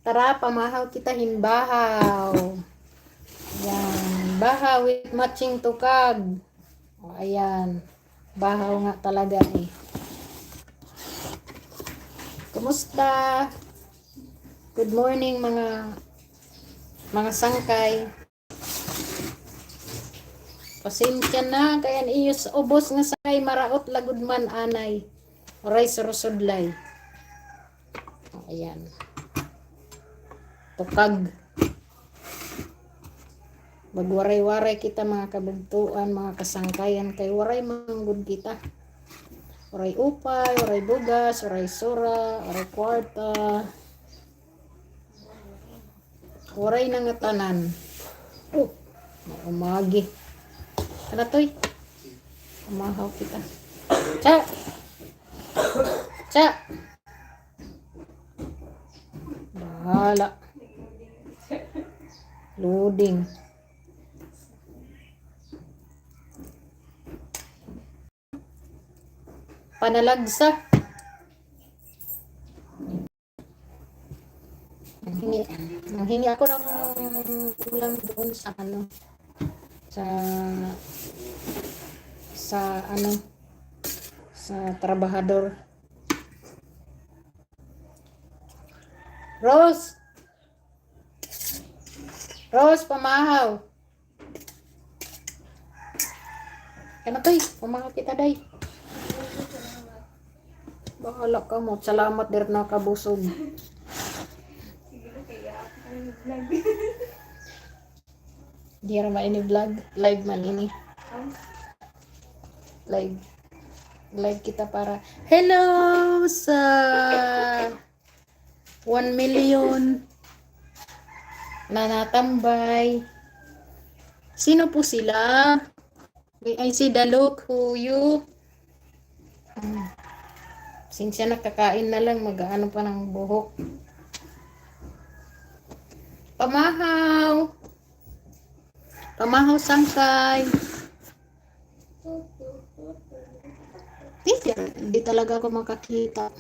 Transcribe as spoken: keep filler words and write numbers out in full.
Tara, pamahaw kita hin bahaw. Yan. Bahaw with matching tukag. O, ayan. Bahaw nga talaga eh. Kumusta? Good morning, mga, mga sangkay. Pasensya na, kay an iyo sa ubos nga sangkay maraot la gud man anay. Waray surusudlay. O, ayan. Tukag. Magwaray-waray kita, mga kabugtoan, mga kasangkayan, kay waray man gud kita. Waray upay, waray bugas, waray sura, waray kwarta. Waray na ngatanan. O, may umagi. Ano to'y? Umahaw kita. Cha! Cha! Bahala. Loading. Panalagsa. Nanghingi, nanghingi ako ng ulam doon sa ano, sa, sa ano, sa trabahador. Rose! Rose, pamahaw! Ano to'y? Pamahaw kita, day. Bahala ka mo. Salamat, diri na kabusog. Diri ba ini vlog? Live man ini. Live. Live kita para, hello sa one million na natambay. Sino po sila? May I see the look who you. Hmm. Sinsya na, kakain na lang, mag-aano pa ng buhok. Pamahaw. Pamahaw sangkay. Teacher, di talaga ako makakita.